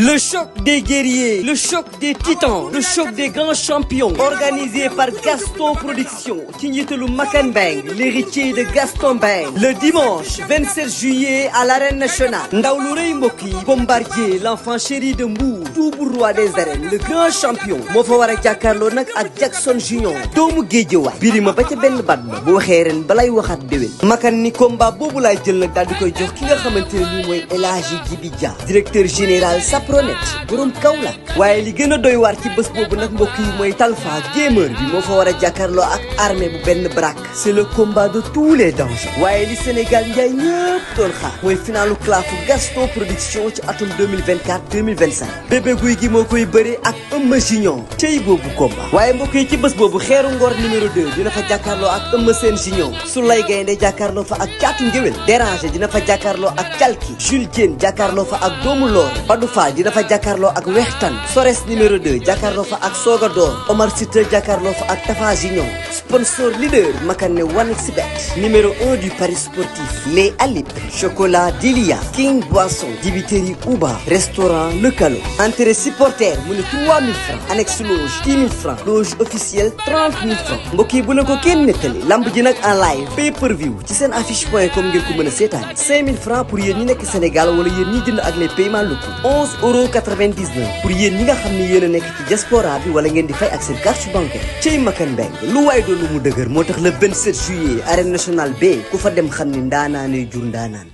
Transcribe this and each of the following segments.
Le choc des guerriers, le choc des titans, le choc des grands champions, organisé par Gaston Production, ci njiitalu Makan Bang, l'héritier de Gaston Bang. Le dimanche 27 juillet à l'arène nationale. Ndaw lu rëy mbokk yi, Bombardier, l'enfant chéri de Mbour, double roi des arènes, le grand champion, moo fa war a jàkkaarloo nag ak Jackson Junior, doomu Géejawaay. Birima ba ca benn baat ba bu waxee ren balay waxaat déwén. Makan ni combat boobu laay jël nag daal di koy jox ki nga xamante ne nii mooy El Hadji Djibi Dia, directeur général Sapronet, borom Kaolack. waaye li gën a doy waar ci bés boobu nag mbokk yi mooy Talfa gamer bi moo fa war a jàkkaarloo ak armée bu benn brak. C'est le combat de tous les dangers. waaye li Sénégal njaay ñëpp doon xaar mooy finalu clafu Gaston Production ci atum 2024-2025. bébé guy gi moo koy bëre ak Eumeu Junior cey boobu combat. waaye mbokk yi ci bés boobu xeeru ngor numéro 2 dina fa jàkkaarloo ak Eumeu Sène Junior. Soulay Gaynde jàkkaarloo fa ak Caatu Ngéwél. Déranger dina fa jàkkaarloo ak Calki. Jules Diène jàkkaarloo fa ak Doomu Loor. Badou Fall dina fa jàkkaarloo ak Wextan. Sores numéro 2 jàkkaarloo fa ak Soga Door. Omar Sita jàkkaarloo fa ak Tafa Junior. Sponsor leader Makane 1xBet. Numéro 1 du Paris sportif. Les Alip. Chocolat Delia. King Boisson. Dibiterie Ouba. Restaurant Le Calo. Entrée supporter mu ne 3000 francs. Annexe loge 10 000 francs. Loge officielle 30 000 francs. mbokk yi bu ne ko kenn nettali. lamb ji nag en live. pay per view ci seen affiche.com ngeen ko mën a seetaan. 5000 francs pour yéen ñi nekk Sénégal wala yéen ñi jënd ak les paiements locaux. 11,99 € pour yéen ñi nga xam ne yéen a nekk ci diaspora bi wala ngeen di fay ak seen carte bancaire. cey Makan Mbeng lu waay doon lu mu dëgër moo tax le 27 juillet arène nationale B ku fa dem xam ni ndaanaane jur ndaanaan.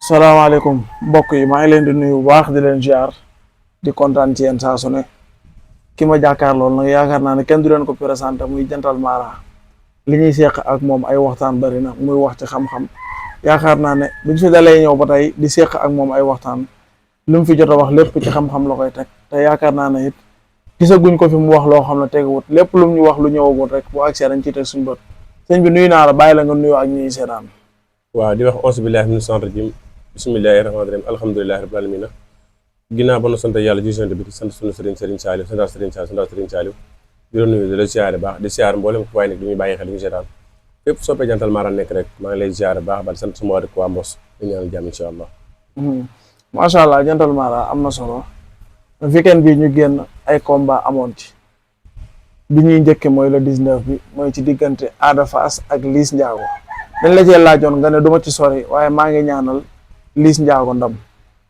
salaamaaleykum mbokk yi maa ngi leen di nuyu bu baax di leen ziar di kontaan ci yéen saa su ne ki ma jàkkaar lool nag yaakaar naa ne kenn du leen ko présenté muy Jantal Mara li ñuy seq ak moom ay waxtaan bari na muy wax ci xam-xam yaakaar naa ne buñ fi dalee ñëw ba tey di seq ak moom ay waxtaan lu mu fi jot a wax lépp ci xam-xam la koy teg te yaakaar naa ne it gisaguñ ko fi mu wax loo xam ne teguwut lépp lu mu ñu wax lu ñëwagul rek bu agsee dañ ciy teg suñu bët sëñ bi nuyu naa la bàyyi la nga nuyoo ak ñi seetaan. waaw di wax auzu billaahi mina shaytaani rajiim bismillaahi rahmaani rahiim alhamdulillaahi rabbil aalamiin ginnaaw ba nu sant yàlla ji sant bi sant sunu sëriñ Saliou sant sëriñ Saliou di la nuyu di la ziare baax di ziare mboolem ku waay nekk di ñu bàyyi xel di ñu seetaan fépp soppee Jantal Mara nekk rek maa ngi lay ziare baax ba di sant suma waa Mbos di ñaan jàmm incha allah. macha allah Jantal Mara am na solo weekend bi ñu génn ay combat amoon ci bi ñuy njëkke mooy le 19 bi mooy ci diggante Ada Fass ak Liss Ndiago dañ la cee laajoon nga ne du ma ci sori waaye maa ngi ñaanal Liss Ndiago ndam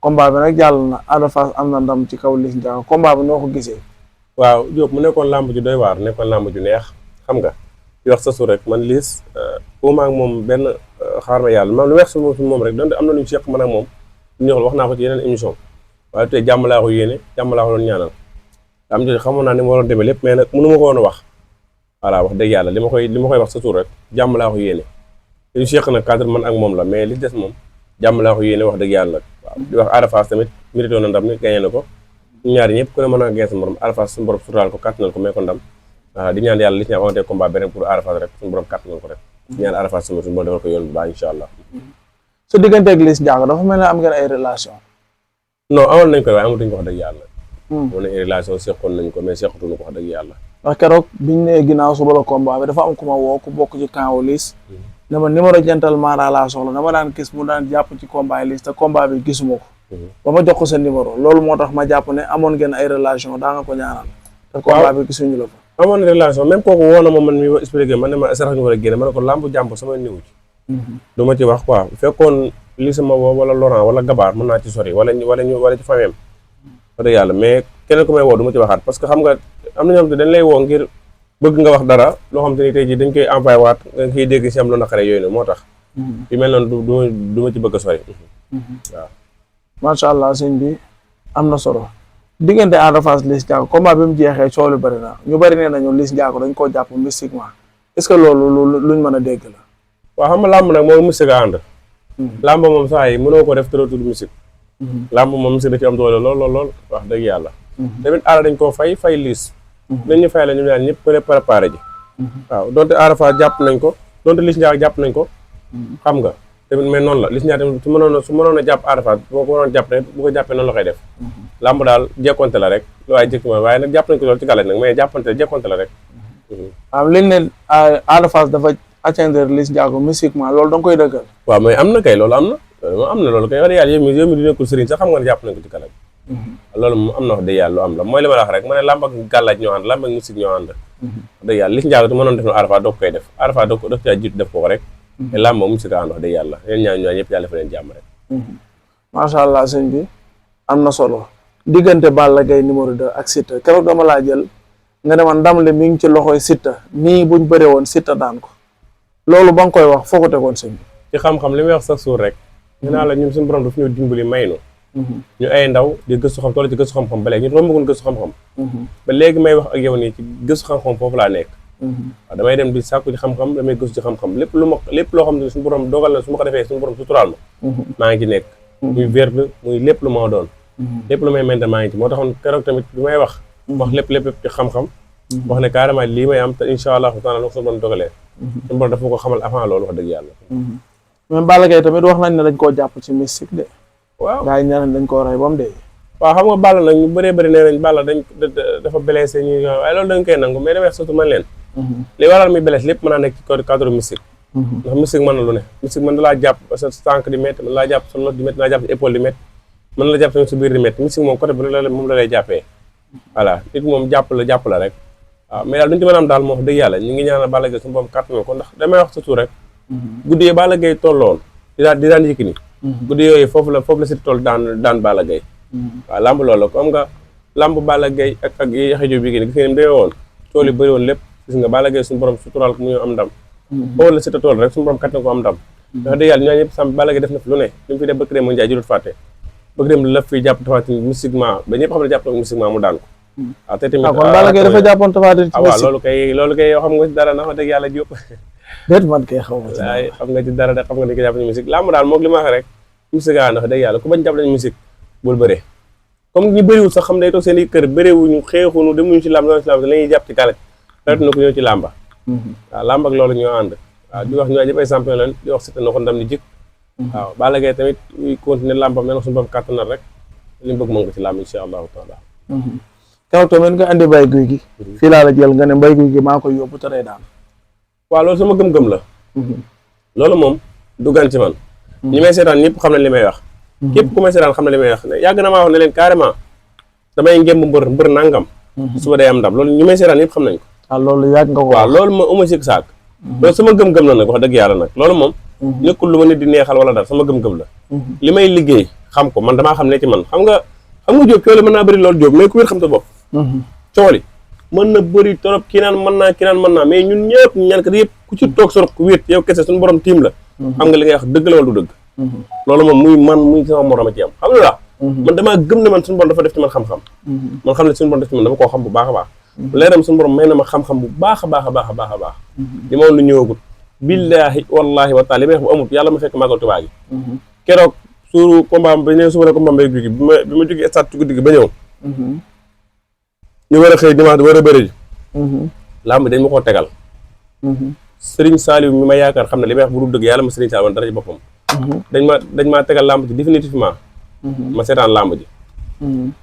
combat bi nag jàll na Ada Fass am na ndam ci kaw Liss Ndiago combat bi noo ko gisee. waaw Diop mu nekkoon làmb ju doy waar nekkoon làmb ju neex xam nga di wax sa su rek man Liss ak moom benn xaar ma yàlla man lu weex su moom rek donte am na lu ñu seq man ak moom ñu wax naa ko ci yeneen émission waaye tey jàmm laa ko yéene jàmm laa ko doon ñaanal am jot xamoon naa ni ma waroon demee lépp mais nag mënu ma ko woon a wax voilà wax dëgg yàlla li ma koy wax sa tur rek jàmm laa ko yéene li ñu seq nag cadre man ak moom la mais li des moom jàmm laa ko yéene wax dëgg yàlla nag waaw di wax Ada Fass tamit mérité na ndam ni gagné na ko ñaari ñëpp ku ne mën a gagné sa morom Ada Fass suñu borom suturaal ko kàttanal ko may ko ndam voilà di ñaan yàlla li ci ñaan amante combat beneen pour Ada Fass rek suñu borom kàttanal ko rek di ñaan Ada Fass suñu borom defal ko yoon bu baax incha allah. sa diggante ak Liss Ndiago dafa mel ne am ngeen ay relation. non amoon nañ ko waaye amatuñ ko wax dëgg yàlla. amoon nañ ay relation seqoon nañ ko mais seqatuñu ko wax dëgg yàlla. ndax keroog biñ nee ginnaaw suba la combat bi dafa am ku ma woo ku bokk ci camp Liss ne ma numéro Jantal Mara laa soxla dama daan gis mu daan jàpp ci combat Liss te combat bi gisuma ko. ba ma jox ko sa numéro loolu moo tax ma jàpp ne amoon ngeen ay relation daa nga ko ñaanal. te combat bi gisuñu la fa. amoon na relation même kooku woo na ma man mi ma expliqué man ne ma sarax ñu war a génne ma ne ko làmb jàmb sama niwu ci. du ma ci wax quoi bu fekkoon li sama woo wala Laurent wala Gabaar mën naa ci sori wala ci famem wax dëgg yàlla mais keneen ku may woo du ma ci waxaat parce que xam nga am na ñoo xam te dañ lay woo ngir bëgg nga wax dara loo xam te ni tey jii dañ koy envoyé waat nga koy dégg si am lu naqare yooyu noonu moo tax yu mel noonu du ma ci bëgg a sori waaw macha allah sëñ bi am na solo diggante Ada Fass Liss Ndiago combat bi mu jeexee coow lu bëri na ñu bëri nee nañu Liss Ndiago dañ koo jàpp mystiquement est-ce que loolu luñ mën a dégg la. waaw xam nga làmb nag moom mystique a ànd. làmb moom saa yi mënoo ko def trop tudd mystique. làmb moom mystique da ci am doole lool wax dëgg yàlla. tamit Ada dañ koo fay Liss. dañ ñu fay la ñu ñaan ñëpp ko préparé ji. waaw donte Ada Fass jàpp nañ ko donte Liss Ndiago jàpp nañ ko. xam nga tamit mais noonu la Liss Ndiago tamit su mënoon a jàpp Ada Fass boo ko waroon jàpp ne bu ko jàppee noonu la koy def. làmb daal jekkonte la rek lu waaye jëkk ma waaye nag jàpp nañ ko loolu ci gàllankoor nag mais jekkonte la rek. waaw liñ ne Ada Fass dafa atteindre Liss Ndiago mystiquement loolu da nga koy dëggal. waaw mais am na kay loolu am na loolu kay wax dëgg yàlla yow mi di nekkul sëriñ sax xam nga ne jàpp nañ ko ci gàllankoor loolu moom am na wax dëgg yàlla lu am la mooy li ma la wax rek ma ne làmb ak gàllaaj ñoo ànd làmb ak musique ñoo ànd wax dëgg yàlla li si njaago te mënoon def na Arafa doog koy def Arafa doog daf caa jiitu def ko rek te làmb ak musique ànd wax dëgg yàlla yéen ñaan ñëpp yàlla fa leen jàmm rek macha allah sëñ bi am na solo diggante Balla Gaye numéro 2 ak Siteu keroog dama laa jël nga ne ma ndam le mi ngi ci loxoy Siteu nii buñ bëree woon Siteu daan ko loolu ba nga koy wax foo ko tegoon sëñ bi ci xam-xam li may wax sax suur rek ñu naa la ñun suñu borom daf ñoo dimbali may nu ñu ay ndaw di gëstu xam toll ci gëstu xam-xam ba léegi ñu rombagoon gëstu xam-xam ba léegi may wax ak yow nii ci gëstu xam-xam foofu laa nekk waaw damay dem di sàkku ci xam-xam damay gëstu ci xam-xam lépp loo xam ne suñu borom dogal na su ma ko defee suñu borom suturaal ma maa ngi ci nekk muy verde muy lépp lu ma doon lépp lu may mente maa ngi ci moo taxoon keroog tamit bi may wax lépp ci xam-xam wax ne carrément lii may am te incha allahu taala lu ko suñu borom dogalee suñu borom dafa ko xamal avant loolu wax dëgg yàlla même Balla Gaye tamit wax nañ ne dañ koo jàpp ci mystique de waaw gaa yi ñaan dañ koo rey ba mu dee waaw xam nga Balla nag ñu bëree bëri nee nañ Balla dafa blessé ñu waaye loolu dañ koy nangu mais damay wax surtout man leen li waral muy blessé lépp mën naa nekk ci cadre mystique ndax mystique mën na lu ne mystique mën na laa jàpp sa tànk di métti mën na laa jàpp sa not di métti mën na laa jàpp sa épaule di métti mën na la jàpp tamit sa biir di métti mystique moom côté bu ne moom la lay jàppee voilà nit moom jàpp la rek waaw mais daal duñu ci mën a am daal moo wax dëgg yàlla ñu ngi ñaanal Balla Gaye suñu borom kàttan ko ndax damay wax surtout rek guddi yi Balla Gaye tolloon di daan Yékini guddi yooyu foofu la Siteu toll daan Balla Gaye waaw lamb loolu la comme nga lamb Balla Gaye ak Yaxya Jóob bi gis nga ni mu demee woon tool yi bëri woon lépp gis nga Balla Gaye suñu borom suturaal ko mu ñëw am ndam foofu la Siteu toll rek suñu borom kàttan ko am ndam wax dëgg yàlla ñoo ñëpp sam Balla Gaye def na fi lu ne li mu fi def bëgg dem mu njaay jurut fàtte bëgg dem la fi jàpp Tapha Tine mystiquement ba ñëpp xam ne jàpp na ko mystiquement mu daan ko waaw te tamit kon Balla Gaye dafa jàppoon Tapha Tine ci waaw loolu kay yow xam nga ci dara na wax dëgg yàlla Jóob déet man kay xaw ma ci waaye xam nga ci dara de xam nga ni ko jàpp nañu musique làmb daal moom li ma wax rek musique a ndax dëgg yàlla ku bañ jàpp nañu musique bul bëree comme ñu bëriwul sax xam day toog seen i kër bëreewuñu xeexuñu demuñu ci làmb ci làmb la ñuy jàpp ci kalet ret na ko ñëw ci làmba waaw làmb ak loolu ñoo ànd waaw di wax ñoo ñëpp ay champion lañ di wax Siteu na ko ndam ni jik waaw Balla Gaye tamit ñuy continuer làmbam ne suñu bopp kàttanal rek li mu bëgg mën ko ci làmb insha allahu taala kaw tamit nga andi Mbaye Gouy Gui fii laa la jël nga ne Mbaye Gouy Gui maa koy yóbbu te day daan waaw loolu sama gëm-gëm la loolu moom du gan ci man ñi may seetaan ñëpp xam na li may wax képp ku may seetaan xam na li may wax ne yàgg na maa wax ne leen carrément damay ngémb mbër nangam suba day am ndam loolu ñi may seetaan ñëpp xam nañ ko waaw loolu yàgg nga ko waaw loolu ma uma sik saak loolu sama gëm-gëm la nag wax dëgg yàlla nag loolu moom nekkul lu ma nit di neexal wala dara sama gëm-gëm la li may liggéey xam ko man damaa xam ne ci man xam nga Jóob cooli mën naa bëri loolu Jóob mais ku wér xam sa bopp cooli mën na bëri torop kii naan mën naa mais ñun ñëpp ñaan kat yëpp ku ci toog sorok ku wéet yow kese suñu borom tiim la xam nga li ngay wax dëgg la wala du dëgg loolu moom muy man muy sama morom a ci am xam nga la man damaa gëm ne man suñu borom dafa def ci man xam-xam man xam ne suñu borom def ci man dama koo xam bu baax a baax leeram suñu borom may na ma xam-xam bu baax a baax a baax a baax a baax li ma woon lu ñëwagul billaahi wallaahi wa taala li may wax bu amut yàlla ma fekk màggal Tuubaa gi keroog suuru combat ba ñëw suba ne combat Mbaye Gouy Gui bi ma jógee stade ci guddi gi ba ñëw ñu war a xëy dimanche war a bëri ji làmb dañ ma koo tegal Serigne Saliou mi ma yaakaar xam ne li may wax bu dul dëgg yàlla ma Serigne Saliou wan dara ci boppam dañ maa tegal làmb ji définitivement ma seetaan làmb ji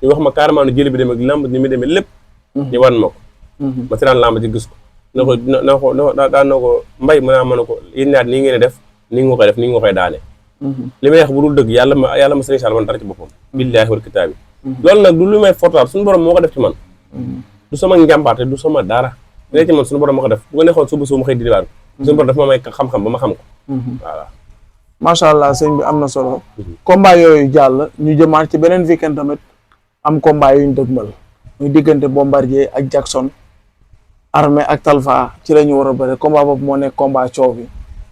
ñu wax ma carrément ne jëli bi demee làmb ji ni mu demee lépp ñu wan ma ko ma seetaan làmb ji gis ko na ko daan na ko mbay mën naa mën a ko yéen ñaar nii ngeen def nii nga koy def nii nga koy daane li may wax bu dul dëgg yàlla ma Serigne Saliou wan dara ci boppam billaahi wal kitaabi loolu nag du lu may fortaal suñu borom moo ko def ci man du sama njàmbaate du sama dara léegi ci man suñu borom moo ko def bu nga neexoon suba ma xëy di waat suñu borom dafa ma may xam-xam ba ma xam ko voilà macha allah sëñ bi am na solo combat yooyu jàll ñu jëmaat ci beneen weekend tamit am combat yu ñu dëgmal muy diggante Bombardier ak Jackson Armée ak Talfa ci la ñu war a bëre combat boobu moo nekk combat coow bi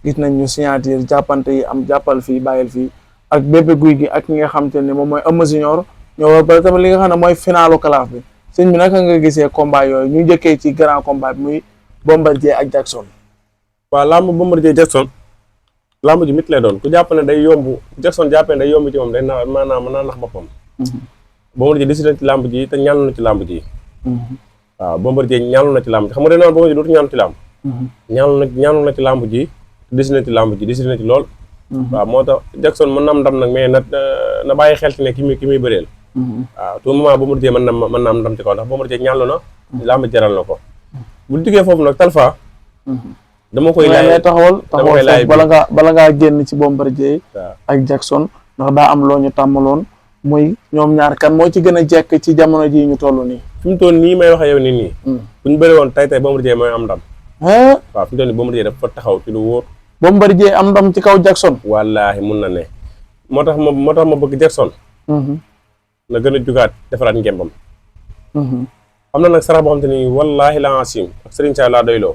gis nañ ñu signature jàppante yi am jàppal fii bàyyil fii ak Bébé Gouy Gui ak ñi nga xam te ne moom mooy Eumeu Junior ñoo war a bëre tamit li nga xam ne mooy finalu kalaaf bi sëñ bi naka nga gisee combat yooyu ñu njëkkee ci grand combat bi muy Bombardier ak Jackson waaw lamb Bombardier Jackson lamb ji mit lay doon ku jàpp ne day yomb Jackson jàppee ne day yomb ci moom day mën naa nax boppam Bombardier décidé ci lamb ji te ñaanu na ci lamb ji waaw Bombardier ñaanu na ci lamb ji xam nga dañ naan Bombardier dootu ñaanu ci lamb ñaanu na ci lamb ji décidé ci lamb ji décidé na ci lool waaw moo tax Jackson mën na am ndam nag mais na bàyyi xel ci ne ki muy bëreel waaw tout moment Bombardier mën na am ndam ci kaw ndax Bombardier ñaanlu na lamb jaral na ko bu diggee foofu nag Talfa dama koy laaj taxawal bala ngaa génn ci Bombardier ak Jackson ndax daa am loo ñu tàmmaloon muy ñoom ñaar kan moo ci gën a jekk ci jamono ji ñu toll nii. fi mu toll nii may wax yow nii. bu ñu bëri woon tey Bombardier mooy am ndam. waaw fi mu toll nii Bombardier dafa taxaw ci lu wóor. Bombardier am ndam ci kaw Jackson. wallaahi mun na ne. moo tax ma bëgg Jackson. na gën a jugaat defaraat ngembam. am na nag sarax boo xam te ni wallaahi la asim ak Serigne Sall laa doyloo.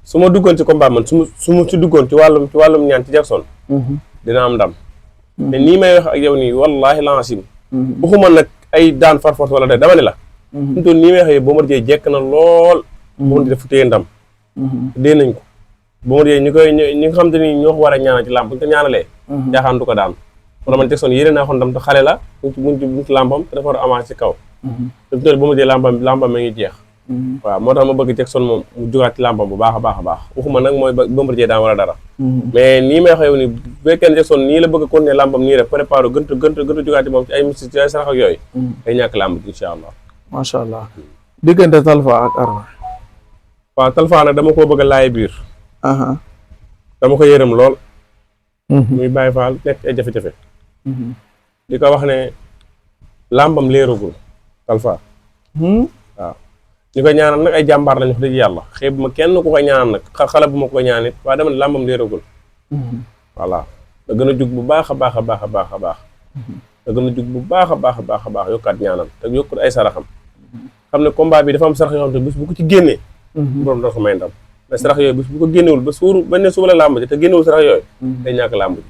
su ma duggoon ci combat man su ma ci duggoon ci wàllum ñaan ci Jackson. dina am ndam. te nii may wax ak yow nii wallaahi la asim. waxuma nag ay daan farfort wala dama ne la. fi mu toll nii may wax yow Bombardier jekk na lool. Bombardier dafa téye ndam. dee nañ ko. Bombardier ñi nga xam te ni ñoo ko war a ñaanal ci làmb bu ñu ko ñaanalee. jaaxaan du ko daan. kon man Jackson yéene naa ko ndam te xale la buñ ci làmbam te dafa war a avancé ci kaw. te bu toll Bombardier làmbam ma ngi jeex. waaw moo tax ma bëgg Jackson moom mu jugaat ci làmbam bu baax a baax a baax waxuma nag mooy Bombardier daan wala dara. mais nii may wax yow ni bu fekkee ne Jackson nii la bëgg a continuer làmbam nii rek préparé gën a jugaat ci moom ci ay mystique ci ay sarax ak yooyu. day ñàkk làmb incha allah. macha allah diggante Talfa ak Armé. waaw Talfa nag dama koo bëgg a laay biir. dama ko yërëm lool. muy Baye Fall nekk ay jafe-jafe. di ko wax ne làmbam leeragul Talfa. waaw ñu koy ñaanal nag ay jàmbaar lañ wax dëgg yàlla xëy bu ma kenn ku koy ñaanal nag xale bu ma ko ñaan it waaye dama ne làmbam leeragul. voilà da gën a jug bu baax a baax a baax a baax a baax. da gën a jug bu baax a baax a baax a baax yokkaat ñaanal te yokkut ay saraxam. xam ne combat bi dafa am sarax yoo xam te bis bu ko ci génnee. borom doo ko may ndam mais sarax yooyu bis bu ko génnewul ba ne suba la làmb ji te génnewul sarax yooyu. day ñàkk làmb ji.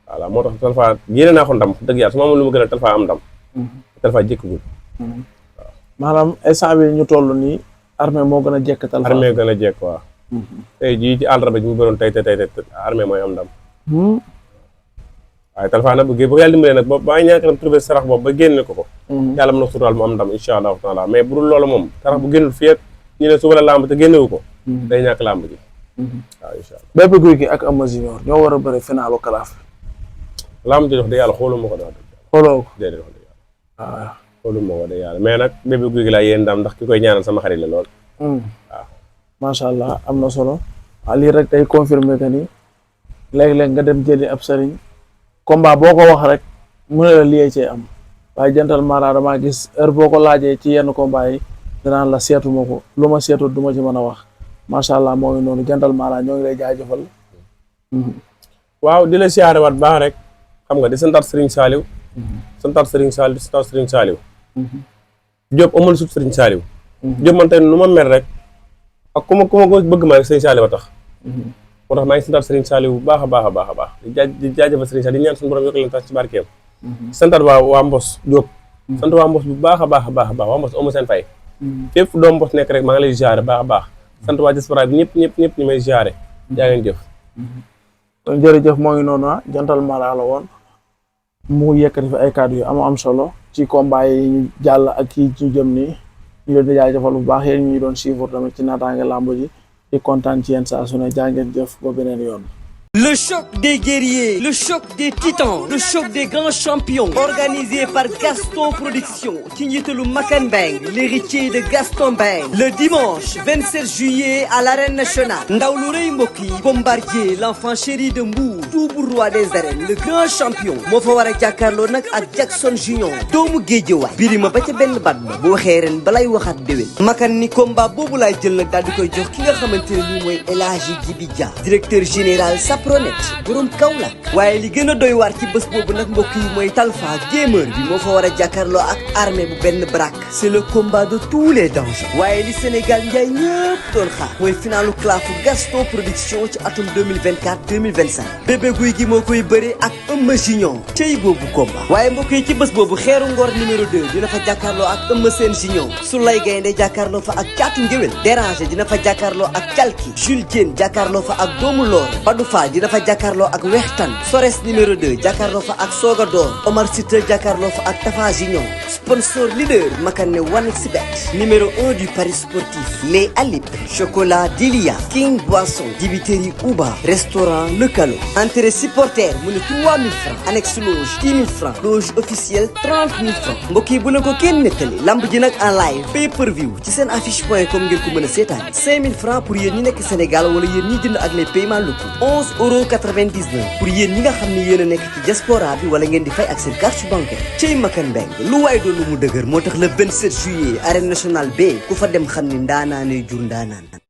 voilà moo tax Talfa yéene naa ko ndam dëgg yàlla su ma amoon lu ma gën a Talfa am ndam. Talfa jékkagul. maanaam instant bi ñu toll nii Armé moo gën a jekk Talfa. Armé gën a jekk waaw. tey jii ci àllarba ji mu bëroon tey Armé mooy am ndam. waaye Talfa nag bu yàlla dimbalee nag ba ay ñàkk trouvé sarax boobu ba génne ko. yàlla mën na suturaal mu am ndam incha allahu taala mais bu dul loolu moom sarax bu génnul fii ak ñu ne suba la làmb te génnewu ko. day ñàkk làmb ji. waaw incha allah. Bébé Gouy Gui ak Eumeu Junior ñoo war a bëri finalu kalaaf. làmb ji wax dëgg yàlla xooluma ko daal. xooloo ko déedéet wax dëgg yàlla. waaw xooluma ko dëgg yàlla mais nag Bébé Gouy Gui laa yéen ndam ndax ki koy ñaanal sama xarit la lool. waaw macha allah am na solo. waaw lii rek day confirmer que ni léeg-léeg nga dem jëli ab sëriñ combat boo ko wax rek mu ne la liyee cee am waaye jantal Mara damaa gis heure boo ko laajee ci yenn combat yi danaan la seetuma ko lu ma seetul du ma ci mën a wax macha allah moo ngi noonu jantal Mara ñoo ngi lay jaajëfal. waaw di la siyaare waat baax rek xam nga di santaat Serigne Saliou. santaat Serigne Saliou di santaat Serigne Saliou. Diop amul sut Serigne Saliou. Diop man tey nu ma mel rek ak ku ma bëgg ma rek Serigne Saliou a tax. moo tax maa ngi santaat Serigne Saliou bu baax a baax a baax a baax di jaajëfal Serigne Saliou di ñaan suñu borom yokk leen tax ci barkeem. santaat waa Mbos Diop. sant waa Mbos bu baax a baax a baax a baax waa Mbos amu seen fay. fépp doomu Mbos nekk rek maa ngi lay ziare baax a baax. sant waa diaspora bi ñëpp ñu may ziare. jaa ngeen jëf. kon jërëjëf moo ngi noonu jantal Mara la woon mu yëkkati fi ay kàddu yu am solo ci combat yi ñu jàll ak yi ñu jëm nii ñu leen di jaajëfal bu baax yéen ñu doon suivre tamit ci naataange làmb ji di kontaan ci yéen saa su ne jaa ngeen jëf ba beneen yoon. Le choc des guerriers, le choc des titans, le choc des grands champions, organisé par Gaston Production, ci njiitalu Makan Bang, l'héritier de Gaston Bang, le dimanche 27 juillet à l'arène nationale. Ndaw lu rëy mbokk yi, Bombardier, l'enfant chéri de Mbour, double roi des arènes, le grand champion, moo fa war a jàkkaarloo nag ak Jackson Junior, doomu Géejawaay, birima ba ca benn bat ba, bu waxee ren balay waxaat déwén. Makan ni combat boobu laay jël nag daal di koy jox ki nga xamante ne nii mooy El Hadji Djibi Dia, directeur général Pronet borom Kaolack waaye li gën a doy waar ci bés boobu nag mbokk yi mooy Talfa gamer bi moo fa war a jàkkaarloo ak Armé bu benn brak c'est le combat de tous les dangers waaye li Sénégal njaay ñëpp doon xaar mooy finalu clafu Gaston Production ci atum 2024-2025 Bébé Gouy Gui moo koy bëree ak Eumeu Junior cey boobu combat waaye mbokk yi ci bés boobu Xeeru Ngor numéro 2 dina fa jàkkaarloo ak Eumeu Sène Junior Soulay Gaynde jàkkaarloo fa ak Caatu Ngéwél Déranger dina fa jàkkaarloo ak Calki Jules Diène jàkkaarloo fa ak Doomu Loor Badou Fall dina fa jàkkaarloo ak Wextan Sores numéro 2 jàkkaarloo fa ak Soga Door Omar Sita jàkkaarloo fa ak Tafa Junior sponsor leader Makane 1xBet, numéro 1 du Paris sportif, les Alip, chocolat Delia, King Boisson, dibiterie Uba, restaurant Le Calo. Entrée supporter mu ne 3000 francs, annexe loge 10 000 francs, loge officielle 30 000 francs. mbokk yi bu leen ko kenn nettali lamb ji nag en live pay per view ci seen affiche.com ngeen ko mën a seetaan. 5 000 francs pour yéen ñi nekk Sénégal wala yéen ñi jënd ak les paiements locaux. 11,99 € pour yéen ñi nga xam ne yéen a nekk ci diaspora bi wala ngeen di fay ak seen carte bancaire. cey Makane Mbengue lu waay doon mu dëgër moo tax le 27 juillet arène nationale B ku fa dem xam ni ndaanaane jur ndaanaan.